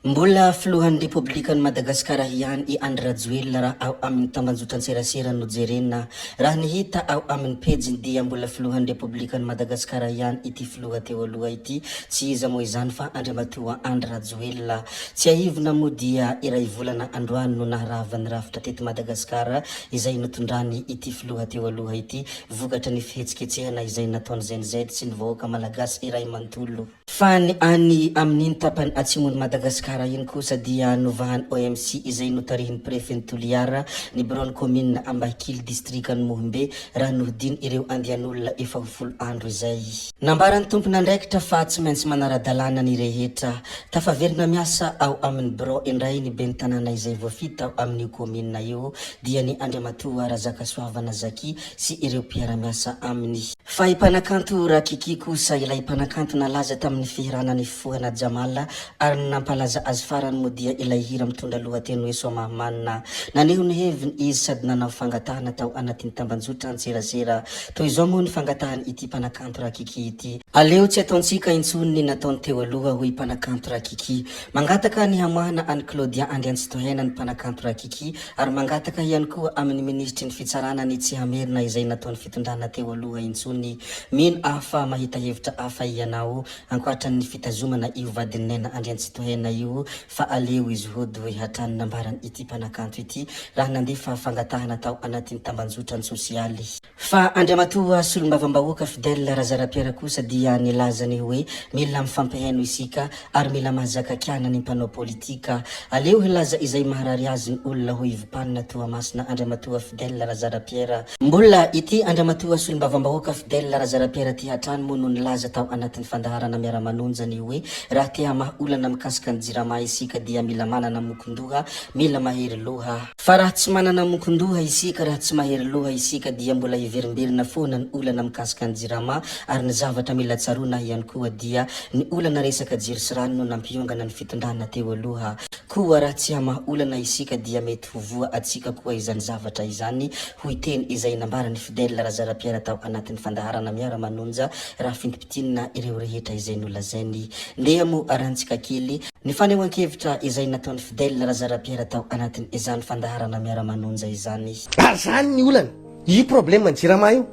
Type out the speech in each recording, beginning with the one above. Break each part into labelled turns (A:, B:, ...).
A: Mbola filohan'ny Repoblikan'i Madagasikara ihany i Andry Rajoelina raha ao amin'ny tambanjotran-tserasera no jerena. Raha ny hita ao amin'ny pejiny dia mbola filohan'ny Repoblikan'i Madagasikara ihany ity filoha teo aloha ity, tsy iza moa izany fa Andriamatoa Andry Rajoelina. Tsiahivina moa dia iray volana androany no naharava ny rafitra teto Madagasikara izay notondrany ity filoha teo aloha ity vokatra ny fihetsiketsehana izay nataon'ny Gen Z sy ny vahoaka Malagasy iray manontolo. Fa ny any amin'iny tapany atsimon'i Madagasikara iny kosa dia novahan'ny OMC izay notarihin'ny prefen'i Toliara ny biraon'ny kaominina Ambahikily distrikan'i Mohombe raha nohodiny ireo andian'olona efa ho folo andro izay. Nambaran'ny tompon'andraikitra fa tsy maintsy manara-dalàna ny rehetra. Tafaverina miasa ao amin'ny birao indray ny ben'ny tanàna izay voafidy tao amin'io kaominina io dia ny Andriamatoa Razakasoavana Zaki sy ireo mpiara-miasa aminy. Fa i mpanakanto Rakiki kosa, ilay mpanakanto nalaza tamin'ny fihirana ny Fohana Jamal ary ny nampalaza azy farany moa dia ilay hira mitondra lohateny hoe Soamahamanina. Naneho ny heviny izy sady nanao fangatahana tao anatin'ny tambanjotran-tserasera. Toy izao moa ny fangatahany ity mpanakanto Rakiki ity. Aleo tsy ataontsika intsony ny nataony teo aloha hoy mpanakanto Rakiki. Mangataka ny hamoahana an'i Claudia Andriantsitohaina ny mpanakanto Rakiki ary mangataka ihany koa amin'ny minisitry ny fitsarana ny tsy hamerina izay nataon'ny fitondrana teo aloha intsony. Mino aho fa mahita hevitra hafa ianao ankoatran'ny fitazomana io vadin'i Naina Andriantsitohaina io fa aleo izy hody hoy hatrany nambaran'ity mpanakanto ity raha nandefa fangatahana tao anatin'ny tambanjotran-tsosialy. Fa Andriamatoa Solombavambahoaka Fidèle Razarapiera kosa dia nilaza ny hoe mila mifampihaino isika ary mila mahazaka kiana ny mpanao politika. Aleo hilaza izay maharary azy ny olona hoy Ivimpanina Toamasina Andriamatoa Fidèle Razarapiera. Mbola ity Andriamatoa Solombavambahoaka Fidèle Razarapiera ity hatrany moa no nilaza tao anatin'ny fandaharana Miara-manonja ny hoe raha te hamaha olana mikasika ny Jirama isika dia mila manana mokondoha, mila mahery loha. Fa raha tsy manana mokon-doha isika, raha tsy mahery loha isika dia mbola hiverimberina foana ny olana mikasika ny jirama ary ny zavatra mila tsaroana ihany koa dia ny olana resaka jiro sy rano no nampiongana ny fitondrana teo aloha. Koa raha tsy hamaha olana isika dia mety ho voa atsika koa izany zavatra izany hoy teny izay nambaran'i Fidèle Razarapiera tao anatin'ny fandaharana Miara Manonja raha fintimpitinina ireo rehetra izay nolazainy. Ndeha moa arantsika kely Ny fanehoan-kevitra izay nataon'i Fidèle Razarapiera tao anatin' izany fandaharana Miara-manonja izany.
B: Ary zany ny olana. Io problème jirama io.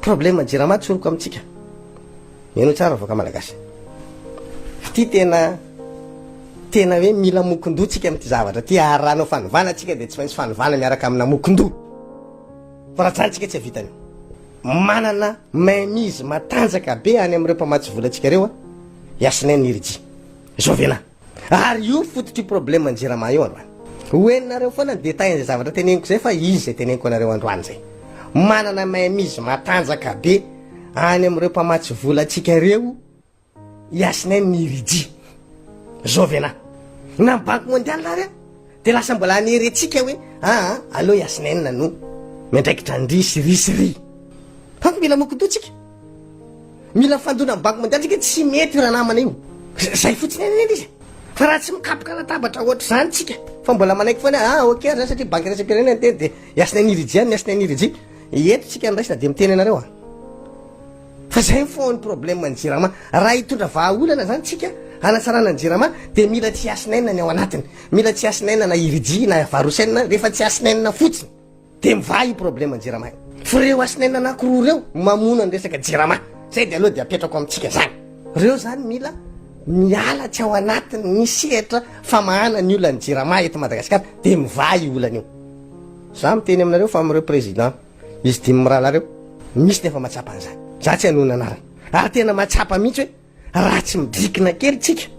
B: Problème jirama tsoriko amintsika. Henoy tsara vahoaka malagasy. F'ity tena tena hoe mila mokondoha tsika amin'ity zavatra ty ary raha hanao fanovana tsika dia tsy maintsy fanovana miaraka amina mokondoha. Fa raha zany tsika tsy hahavita an'io. Manana main mise matanjaka be any amin'ireo mpamatsy vola antsika ireo i Hasnain Nirji. Zovena. Ary io fototr'io problème ny jirama io androany. Ho henonareo foana ny détail an'izay zavatra teneniko izay fa izy izay teneniko anareo androany izay. Manana main mise matanjaka be any amin'ireo mpamatsy vola antsika ireo i Hasnain Nirji. Zovena. Na ny banque mondiale ary an, dia lasa mbola hanery antsika hoe aa aleo i Hasnain no miandraikitra an-dry sy ry sy ry. Fa mila mokodoha tsika. Mila fandona ny banky mondiale tsika tsy mety io ranamana io. Zay fotsiny ihany anie izy. Fa raha tsy mikapoka latabatra ohatr'izany tsika fa mbola manaiky foana ah ok ary zany satria banky iraisam-pirenena ny teny dia i Hasinainiriji any ny Hasinainiriji. Eto tsika ny raisina dia miteny anareo ah. Fa zay ny fond ny problème ny jirama. Raha hitondra vahaolana zany tsika hanatsarana ny jirama dia mila tsy Hasinaina ny ao anatiny. Mila tsy Hasinaina na Iriji na Varosaina rehefa tsy Hasinaina fotsiny. Dia mivaha io problème ny jirama io. Fa reo hasinaina anakiroa reo mamono ny resaka jirama. Zay dia aloha dia apetrako amintsika zany. Reo zany mila miala tsy ao anatin'ny sehatra famahana ny olan'ny jirama eto Madagasikara dia mivaha io olana io. Za miteny aminareo fa amin'ireo président izy dimy mirahalahy reo misy ny efa mahatsapa an'izany. Za tsy hanonona anarana. Ary tena mahatsapa mihitsy hoe Raha tsy midrikina kely tsika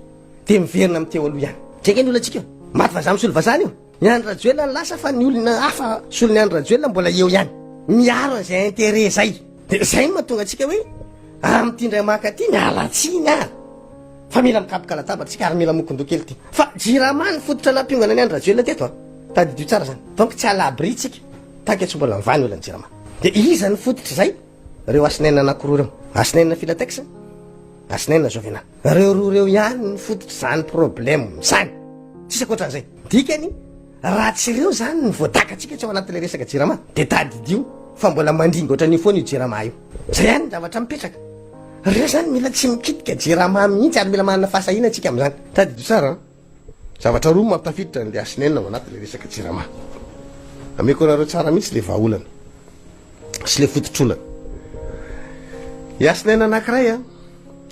B: dia miverina amin'ny teo aloha ihany. Zay nge ny olantsika io. Maty vazaha misolo vazaha io. Ny Andry Rajoelina ny lasa fa ny olona hafa solon'i Andry Rajoelina mbola eo ihany. Miaro an'izay intérêt zay. Dia zay no mahatonga antsika hoe amin'ity indray maka ity miala tsiny ah. Fa mila mikapoka latabatra tsika ary mila mokondoha kely ity. Fa jirama ny fototra nampiongana an'i Andry Rajoelina teto ah. Tadidio tsara zany. Donc tsy à l'abri tsika tant que tsy mbola mivaha ny olan'ny jirama. Dia iza ny fototr'izay? Reo Hasinaina anakiroa reo. Hasinaina Filatex, Hasinaina Jovena. Reo roa reo ihany ny fototr'izany problème zany. Tsisy ankoatran'izay. Dikany, raha tsy reo zany ny voadakantsika tsy ao anatin'ilay resaka jirama, de tadidio fa mbola mandringa ohatran'io foana io jirama io. Zay ihany ny zavatra mipetraka. Reo zany mila tsy mikitika jirama mihitsy ary mila manana fahasahiana tsika amin'izany. Tadidio tsara an. Zavatra roa mampitafiditra an'le Hasnn ao anatin'le resaka jirama. Ameko anareo tsara mihitsy le vahaolana sy le fototr'olana. I Hasnn anankiray a,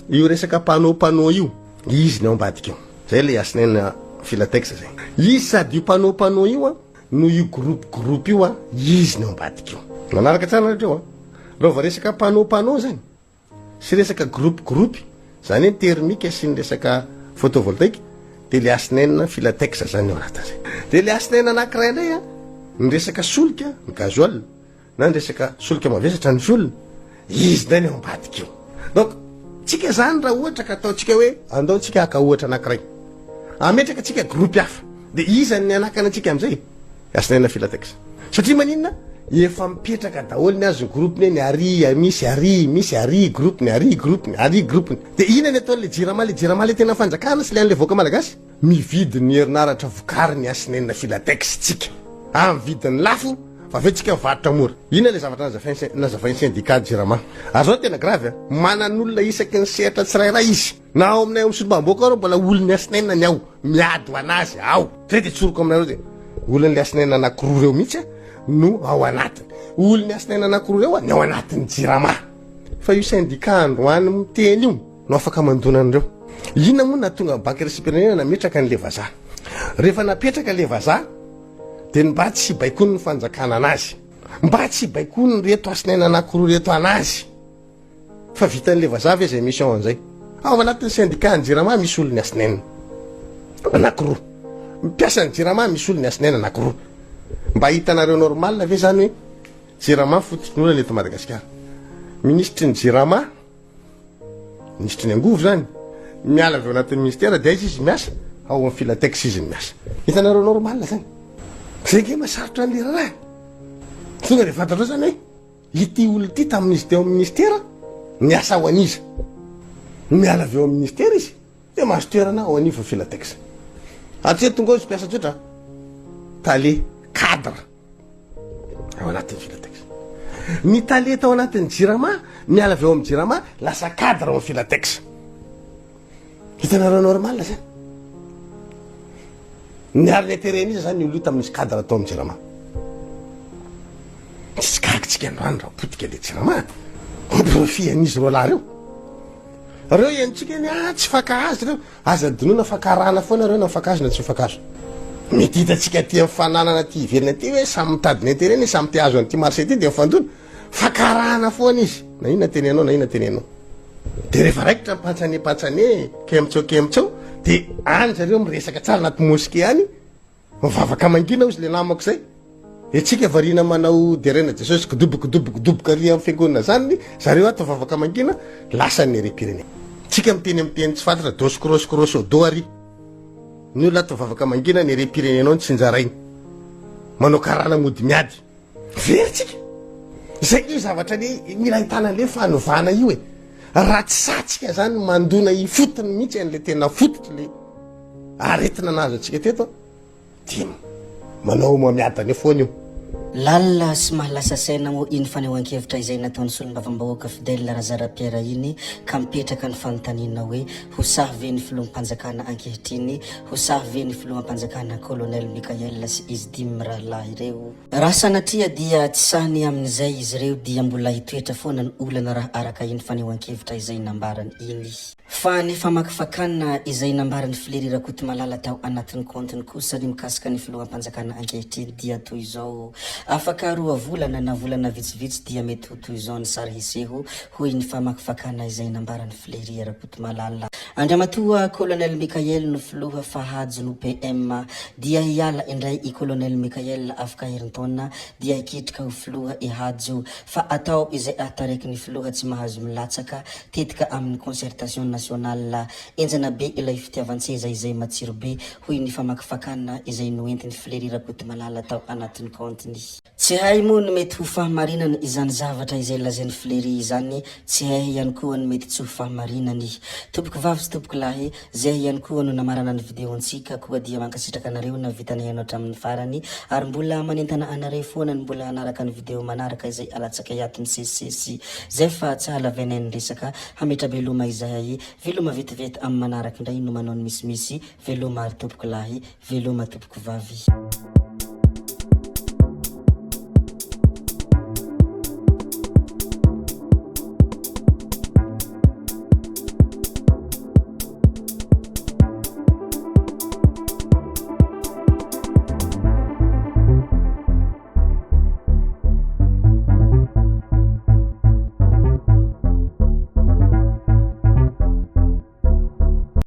B: io resaka panneau panneau io, izy ny ao ambadika io. Zay le Hasnn Filatex zay. Izy sady io panneau panneau io a, no io groupe groupe io a, izy ny ao ambadika io. Manaraka tsara nareo hatreo a. Raha vao resaka panneau panneau zany, sy resaka groupe groupe, zany hoe ny thermique sy ny resaka photovoltaique, de le Hasnn Filatex zany ny ao anatin'izay. De le Hasnn anankiray indray a, ny resaka solika, ny gasoil, na ny resaka solika mavesatra ny fuel, izy indray ny ao ambadika io. Donc, tsika zany raha ohatra ka ataontsika hoe andao tsika haka ohatra anankiray, ametraka tsika groupe hafa, de iza ny hanakana antsika amizay? Hasnn Filatex. Satria maninona? Efa mipetraka daholo ny azy ny groupe-ny ny ary misy ary misy ary groupe-ny ary groupe-ny ary groupe-ny. De inona ny ataon'le jirama? Le jirama le tena fanjakana sy le an'le vahoaka malagasy? Mividy ny herinaratra vokarin'ny Hasnn Filatex tsika amin'ny vidiny lafo fa avy eo tsika mivarotra mora. Inona le zavatra nazavain'ny syndicat jirama? Ary zao no tena grave a! Manan'olona isaky ny sehatra tsirairay izy. Na ao aminay ao amin'ny solombavambahoaka ao ary mbola olon'ny Hasnn ny ao, miady ho an'azy ao. Zay de tsoriko aminareo de olon'ny Hasnn anakiroa reo mihitsy no ao anatiny. Olon'ny Hasnn anakiroa reo ny ao anatin'ny jirama. Fa io syndicat androany miteny io no afaka mandona an'ireo. Inona moa nahatonga ny banky iraisam-pirenena nametraka an'le vazaha? Rehefa napetraka le vazaha de ny mba tsy hibaikoan'ny fanjakana anazy. Mba tsy hibaikoan'ireto Hasnn anakiroa reto anazy. Fa vitan'le vazaha ve zay mission an'izay? Ao anatin'ny syndicat ny jirama misy olon'ny Asnen anakiroa. Mpiasan'ny jirama misy olon'ny Asnen anakiroa. Mba hitanareo normal ve zany hoe jirama fototry ny olana eto Madagasikara? Minisitry ny jirama, minisitry ny angovo zany, miala avy ao anatin'ny ministera dia aiza izy miasa? Ao amin'ny Filatex izy no miasa. Hitanareo normal zany? Zay nge mahasarotra an'le raharaha. Tonga dia fantatrao zany hoe Ity olona ity tamin'izy teo amin'ny ministera niasa ho an'iza? Miala avy eo amin'ny ministera izy dia mahazo toerana ao anivon'ny Filatex. Hatreto tonga ao izy mpiasa tsotra, tale, cadre ao anatin'ny Filatex. Ny tale tao anatin'ny Jirama miala avy eo amin'ny Jirama lasa cadre ao amin'ny Filatex. Hitanareo normal zany? Niaro ny intérêt n'iza zany io tamin'izy cadre tao amin'ny Jirama? Tsy gaga tsika androany raha potika le Jirama. Au profit an'izy roalahy reo. Reo henontsika ny ah tsy fankahazo reo. Aza adinoina fa karana foana reo na mifankahazo na tsy mifankahazo. Mety hitantsika aty amin'ny fananana aty ivelany aty hoe samy mitady ny intérêt-ny, samy te hahazo an'ity marché ity dia mifandona. Fa karana foana izy. Na inona tenenao na inona tenenao. Dia rehefa raikitra ny pantsane pantsane, kemtseo kemtseo, dia any zareo miresaka tsara anaty mosquée any, mivavaka mangina hozy le namako zay. Dia tsika variana manao deraina Jesosy kidoboka kidoboka kidoboka ary amin'ny fiangonana zany, zareo ato mivavaka mangina, lasa ny harem-pirenena. Tsika miteny amin'ny teny tsy fantatra, dos cross cross do ary. Ny olona ato mivavaka mangina, ny harem-pirenenao no tsinjarainy. Manao karana mody miady. Very tsika. Zay io zavatra le mila ahitana an'le fanovana io e. Raha tsy sahy tsika zany mandona ifotony mihitsy an'le tena fototry le aretina nahazo antsika teto dia manao homamiadana eo foana io.
A: Lalina sy mahalasa saina moa iny fanehoan-kevitra izay nataon'ny solombavambahoaka Fidèle Razarapiera iny ka mipetraka ny fanontaniana hoe ho sahy ve ny filoham-panjakana ankehitriny Ho sahy ve ny filoham-panjakana Colonel Mickaël sy izy dimy mirahalahy ireo? Raha sanatria dia tsy sahy ny amin'izay izy ireo dia mbola hitoetra foana ny olana raha araka iny fanehoan-kevitra izay nambarany iny. Fa ny famakifakana izay nambaran'i Flery Rakotomalala tao anatin'ny kaontiny kosa ny mikasika ny filoham-panjakana ankehitriny dia toy izao, Afaka roa volana na volana vitsivitsy dia mety ho toy izao ny sary hiseho, hoy ny famakifakana izay nambaran'i Flery Rakotomalala. Andriamatoa Colonel Mickaël no filoha fa Hajo no PM. Dia hiala indray i Colonel Mickaël afaka herintaona dia hikitrika ho filoha i Hajo. Fa atao izay ahataraiky ny filoha tsy mahazo milatsaka tetika amin'ny concertation nationale. Enjana be ilay fitiavan-tseza izay matsiro be, hoy ny famakifakana izay noentin'i Flery Rakotomalala tao anatin'ny kaontiny. Tsy hay moa ny mety ho fahamarinany izany zavatra izay lazain'i Fleury izany, tsy hay ihany koa ny mety tsy ho fahamarinany. Tompoko vavy sy tompoko lahy, zay ihany koa no namarana ny video-ntsika, koa dia mankasitraka anareo nahavita nihaino hatramin'ny farany, ary mbola manentana anareo foana ny mbola hanaraka ny video manaraka izay alatsakay ato misesisesy. Zay fa tsy hahalavainay ny resaka, hametra-beloma izahay, veloma vetivety amin'ny manaraka indray no manao ny misimisy, veloma ary tompoko lahy, veloma tompoko vavy.